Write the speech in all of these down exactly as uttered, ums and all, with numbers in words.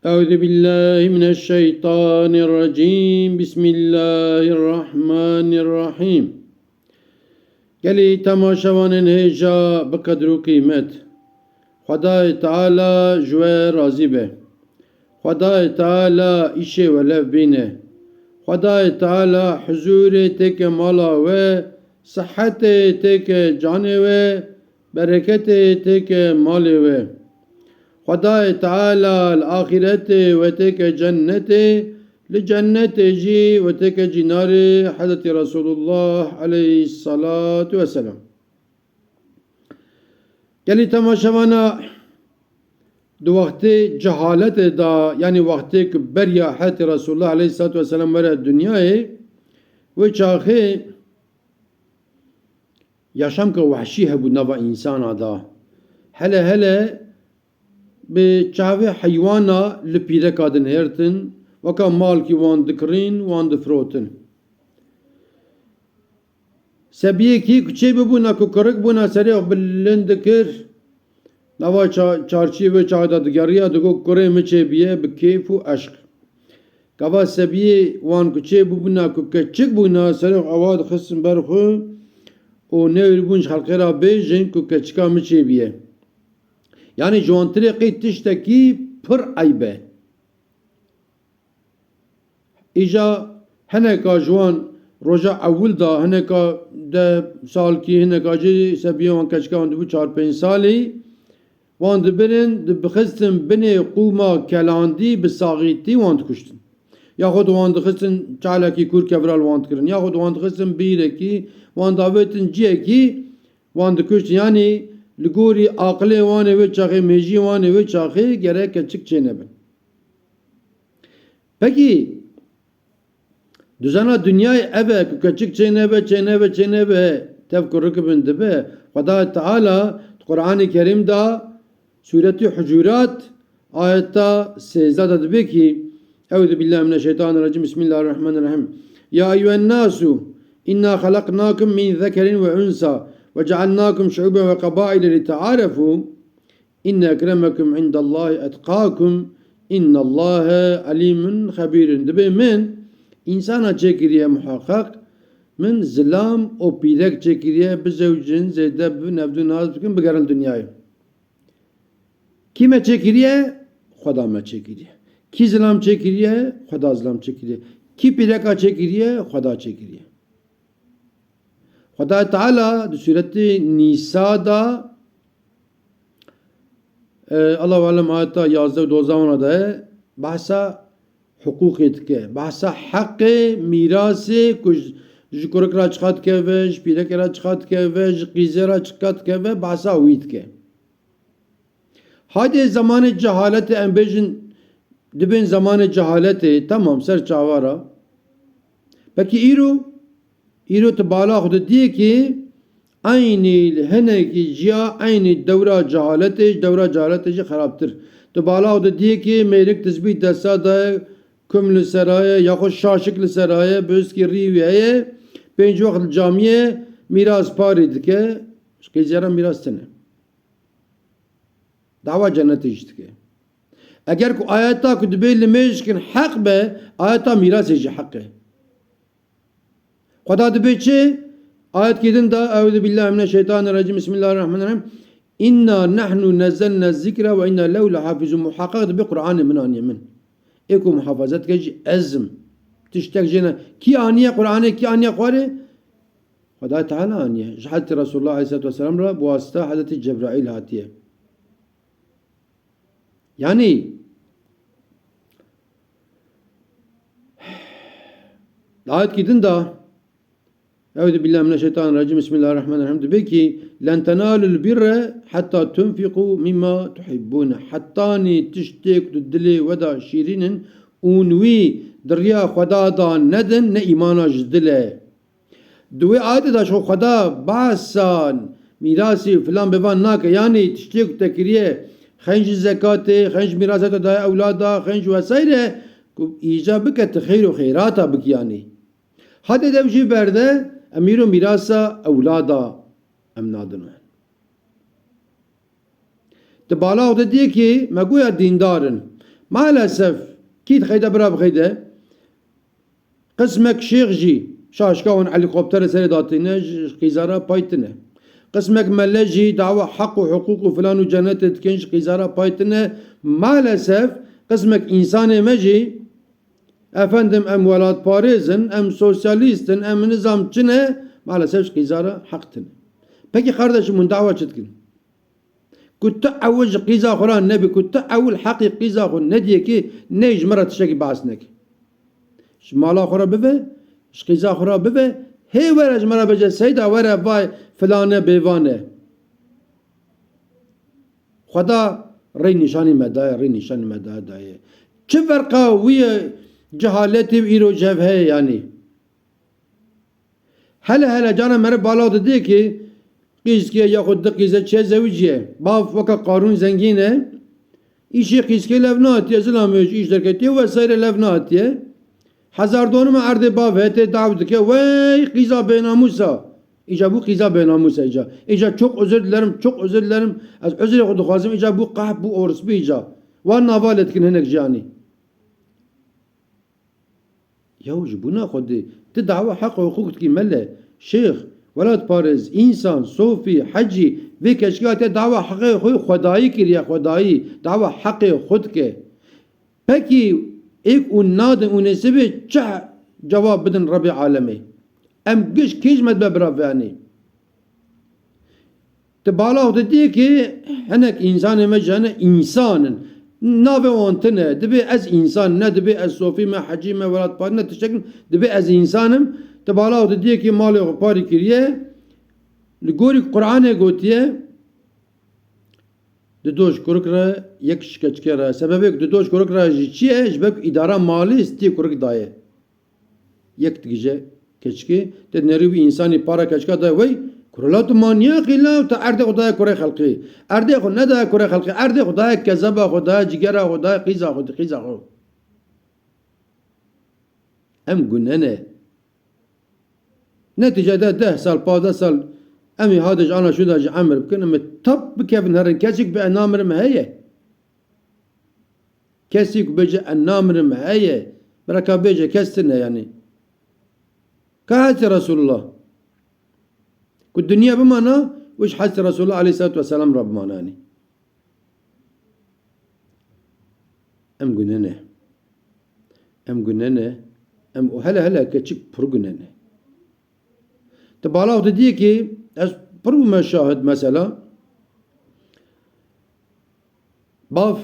Euzu billahi mineşşeytanirracim. Bismillahirrahmanirrahim. Gelî temaşevanên hêja bi qedr û qîmet. Xwedayê Teala ji we razî be. Xwedayê Teala îşê we lev bîne. Xwedayê Teala huzûrê têke mala we, sihetê têke canê we, bereketê têke malê we. Xwedayê Teala li axîretê we têke cennetê, li cennetê jî we têke cînarê Hezretî Resulullah aleyhissalatu vesselam. Gelî temaşevana di wextê cehaletê de, yanî wextê ku beriya Hezretî Resulullah aleyhissalatu vesselam were dinyayê, wê çaxê yaşamka wehşî hebû nava însana da. Hele hele bi çavê heywana li pîreka dinihêrtin, weka malkî wan dikirîn, wan difirotin. Sebiyê kî kuçê bibûna ku kirik bûna serê xwe bilind dikir, nava ça-, çarçî vê çaxê de digeriya, digot, "Kurê min çêbiye bi kêf û eşq." Gava sebiyê wan ku çê bûbûna ku keçik bûna, serê xwe ewa dixistin ber xwe û newêribûn ji xelkê re bêjin ku keçika min çêbiye. Yanî ji wan tirê qey tiştekî pir eyb e. Îja hineka ji wan roja ewil da, hineka deh salkî, hineka jî sebiyê wan keçika wan dibû çar pênc salî, wan dibirin, dibixistin binê qûma kelandî, bi saxîtî wan dikuştin. Yaxud wan dixistin çalekî kûr kevral wan dikirin. Yaxud wan dixistin bîrekî, wan davêtin ciyekî, wan dikuştin. Yanî li gorî aqilê wan ê wê çaxê, mêjiyê wan ê wê çaxê gerek keçik çênebin. Pekî, duzana dinyayê ev e ku keçik çênebe, çênebe, çênebe, tev kurik bin dibe. Xwedayê Teala di Qur'anê Kerîm de, Sûretî Hucurat, ayeta sêzdeh de dibe kî, Euzu billahi mineşşeytanirracim, Bismillahirrahmanirrahim. Ya eyyuhen nasu, inna halaknakum min zekerin ve unsa, ve cealnakum şuuben ve qabaile li tearefu. Inne ekremekum indallahi etqakum, innallahe alimun xebîrun. Dibê min însana çêkiriye muheqeq, min zilam û pîrek çêkiriye, bizewcin, zêde bibin, hevdû nas bikin, bigerin dinyayê. Kî me çêkiriye? Xweda me çêkiriye. Kî zilam çêkiriye? Xweda zilam çêkiriye. Kî pîreka çêkiriye? Xweda çêkiriye. Xwedayê Teala di sûretê Nîsa de, e, Allahu alem ayeta yazdeh û dozdeh wana de behsa hiqûqê dike. Behsa heqê mîrasê ku ji, ji kurik re çiqa dikeve, ji pîrekê re çiqa dikeve, ji qîzê re çiqa dikeve, behsa wî dike. Hadê zemanê cehaletê, em bêjin, dibên zemanê cehaletê, temam, ser çava re. Pekî îro, îro tu bala xwe didiyê kî eynî li hinekî jiya, eynî dewra cehaletê, ji dewra cehaletê jî xerabtir. Tu bala xwe didiyê kî mêrik tizbî desta daye, kum li seraye, yaxud şaşik li seraye, bi hiskî rî wî heye, pênc wext li camiyê mîras parî dike, qîzê re mîras tine. Dawa cennetê jî dike. Eger ku ayeta ku dibê li mêj kin heq be, ayeta mîrasê jî heq e. Xweda dibê çi? Ayetkî din de, Euzu billahi mineşşeytanirracim, Bismillahirrahmanirrahim. Inna nahnu nezzelne zikra ve inna lehu lehafizun. Muheqeq dibê Qur'anê min aniye min. Ê ku muhafazet ke jî ez im. Tiştek jê ne. Kî aniye Qur'anê, kî aniye xwarê? Xwedayê Teala aniye. Ji Hezretî Resulullah aleyhissalatu vesselam re bi wasita Hezretî Cebraîl hatiye. Yanî, di ayetkî din de, Euzu billahi mineşşeytanirracim, Bismillahirrahmanirrahim, dibê kî, "Len tenalul birre hetta tunfiqu mimma tuhibbune." Hetanî tiştê ku di dilê we de şîrîn in û wî di riya Xweda de nedin, ne îmana ji dil e. Di wê ayetê de ji xwe Xweda behsa mîrasî filan bevan nake. Yanî tiştê ku te kiriye, xeyn ji zekatê, xeyn ji mîrasa te daye ewlada, xeyn ji wesayre, ku îca bike tu xeyr û xeyrata bikî yanî. Hadê dev jî berde, em îro mîrasa ewlada em nadin we. Di bala xwe de diyê kî me goya dîndar in. Maalesef, kî dixeyde bira bixeyde, qismek şêx jî şaşka wan helîkopterê serê datîne, ji qîza re pay tine. Qismek mele jî dawa heq û hiqûq û filan û cennetê dikin, ji qîza re pay tine. Maalesef, qismek însanê me jî, efendim, em welatparêz in, em sosyalîst in, em nizam çi ne, maalesef ji qîza re heq tine. Pekî, kardeşim, hûn dawa çi dikin? Ku tu ewil ji qîza xwe re nebî, ku tu ewil heqî qîza xwe nediyê kê, ney ji min re tiştekî behs neke. Ji mala xwe re bive, ji qîza xwe re bive, hê were ji me re bêje, Seyda, were vay filane bêvan e. Xweda rê nîşanî me daye, rê nîşanî me daye, daye. Çi ferqa wî ye cehaletê û îro ji hev heye yanî? Hele hele cana meriv bala didê ki qîzkê yaxud di qîze çê zewiciye. Bav weke Qarûn zengîn e. Îşê qîzkê lev natiye, zilamê ji îş derketiye, wesaîrê lev natiye. Hezar donime erdê bav hete daw dike, wey qîza bênamûsa. Îca bû qîza bênamûsa îca. Îca çok özür dilerim, çok özür dilerim. Ez özrê xwe dixwazim, îca bû qehp, bû orospu îca. Wan navalê dikin hinek jiyanî. Yaw ji bona Xwedê, ti dawa heq û hiqûq dikî mele, şêx, welatparêz, însan, sofî, hecî, vê keçikê hatiye dawa heqê xwe xwedayî kiriye, xwedayî, dawa heqê xwe dike. Pekî êk û nadin û nêsibê çi cewab bidin Rebê alemê? Em giş kê ji me dibe bira ve yanî? Ti bala xwe didî ki hinek însanê me jane însan in. Navê wan tune. Dibê ez însan, ne dibê ez sofî me, hecî me, welatparêz ne tiştek in. Dibê ez însan im. Ti bala xwe didî ki malê xwe parî kiriye. Li gorî Qur'anê gotiye, di doş kurik re yek şikeçke re. Sebebê ku di doş kurik re jî çi ye? Ji ber ku îdara malî stî kurik daye. Yek digije keçikê, te dinerî wî însanî para keçika daye wey, kurela tu manyaqî la, tu erdê xwe daye kurê xelqî. Erdê xwe nedaye kurê xelqî, erdê xwe daye kezeba xwe, daye cigera xwe, daye qîza xwe, qîza xwe. Em gune ne. Netîcede deh sal, pazdeh sal em ê hadê ji ana şû de ji emir bikin, em ê tap bikevin herin, kesîk bi enamir me heye. Kesî ku bêje, "Ez namirim", heye. Bira ka bêje, kes tune yanî. Ka hestê Resulullah. Ku dinya bimana, û ji hestê Resulullah aleyhissalatu vesselam re bimana yanî. Em gune ne. Em gune ne. Em û hele hele keçik pir gune ne. Ti bala xwe didiyê ki ez pir bûme şahid mesela. Bav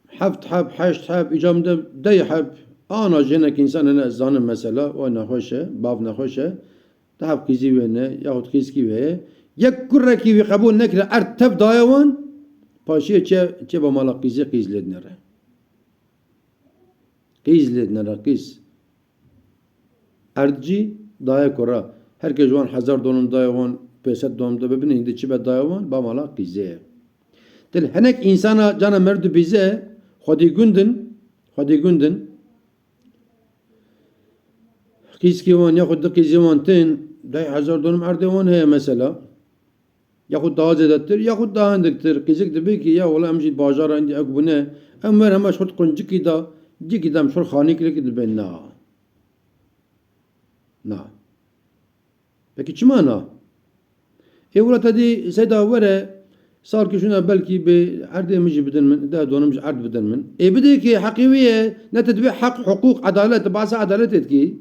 heft heb, heşt heb, îca min de dey heb, ana jê hinek însan hene ez zanim mesela, o nexweş e, bav nexweş e, di heb qîzî wê ne, yaxud qîzkî wê ye. Yek kurekî wî qebûl nekire, erd tev daye wan, paşiyê çê, çê ba mala qîzê, qîz lê dinere. Qîz lê dinere, qîz. Erd jî daye kura. Her kes ji wan hezar donim daye wan, pênc sed donim de bibîne, hîndî çi be daye wan, ba mala qîzê ye. Til hinek însana cana merd û bîze, xwedî gund in, xwedî gund in. Qîzkê wan yaxud di qîzê wan tên, dey hezar donim erdê wan heye mesela. Yaxud daha zêdetir, yaxud daha hindiktir. Qîzik dibê ki ya wela em jî bajara hindî ew bûne. Em wer hema ji xurt quncikî da, cikî da em ji xurt xanî kirikî dibê na. Na. Peki çima na? Ê wela te dî seyda were, salkî şûna belkî bê erdê min jî bidin min, de donim ji erd bidin min. Ê bidê ki heqî wî ye, ne te dibê heq, hiqûq, edalet, tu behsa edaletê dikî.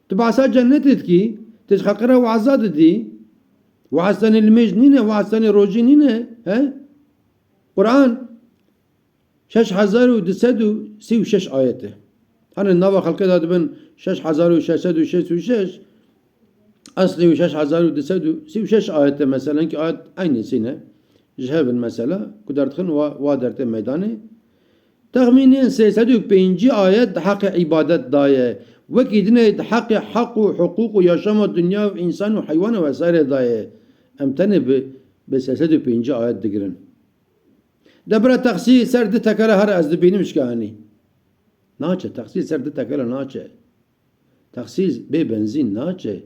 Tu behsa cennetê dikî, tu ji xelqê re waza didî. Waz tenê limêj nîne, waz tenê rojî nîne, he? Quran şeş hezar û du sed û sî û şeş ayet e. Hani nava xelkê de dibin şeş hezar û şeş sed û şêst û şeş, eslî û şeş hezar û du sed û sî û şeş ayet e, meselen ki ayet eynî sîne. Ji hev in mesela, ku derdixin wa, wa dertê meydanê. Texmînên sê sed û pêncî ayet di heqê îbadet de ye. Wekî dinê di heqê heq û hiqûq û yaşama dinya û însan û heywan û vesaire de ye. Em tenê bi, bi sê sed û pêncî ayet digirin. De bira texsî ser di tekere here ez dibînim ji ke henî. Naçe, texsî ser di tekere naçe. Texsî bê benzîn naçe.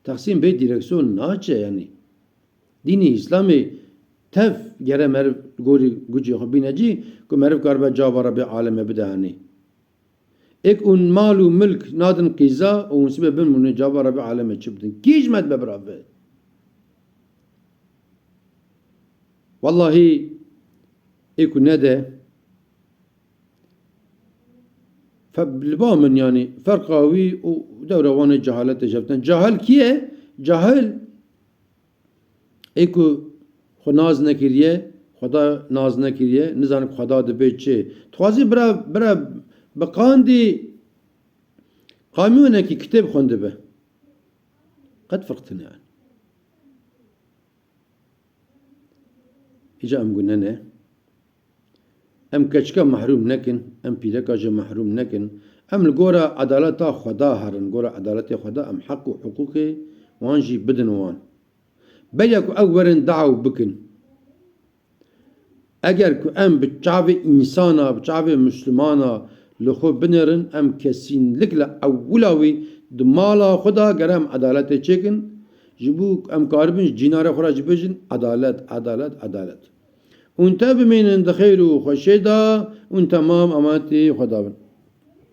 Texsî bê dîreksiyon naçe yanî. Dînê Îslamê Tev gere meriv li gorî gucê xwe bîne cî ku meriv karibe cava Rebê Alemê bide henî. Êk hûn mal û milk nadin qîza û hûn sibe bin hûn ê cava Rebê Alemê çi bidin? Kî ji me dibe bira ve? Wellahî ê ku nede, fe-, li ba min, yanî, ferqa wî û dewra wan ê cehaletê jevtin. Cahil kî ye? Cahil ê ku xwe nas nekiriye, Xweda nas nekiriye, nizane ku Xweda dibe çi. Dixwazî bira, bira bi qandî kamyonekî kitêb xwendibe. Qet firq tune. Îca em gune ne. Em keçika mehrûm nekin, em pîreka jî mehrûm nekin. Em li gora edaleta Xweda herin, gora edaletê Xweda em heq û hiqûqê wan jî bidin wan. Beriya ku ew werin daw bikin. Eger ku em bi çavê însana, bi çavê Mislimana li xwe binêrin, em kesînlikle ewila wî di mala xwe de gere em edaletê çêkin, ji bo ku em karibin ji cînarê xwe re jî bêjin, edalet, edalet, edalet. Hûn te bimînin di xêr û xweşê de, hûn temam emanetî Xweda bin.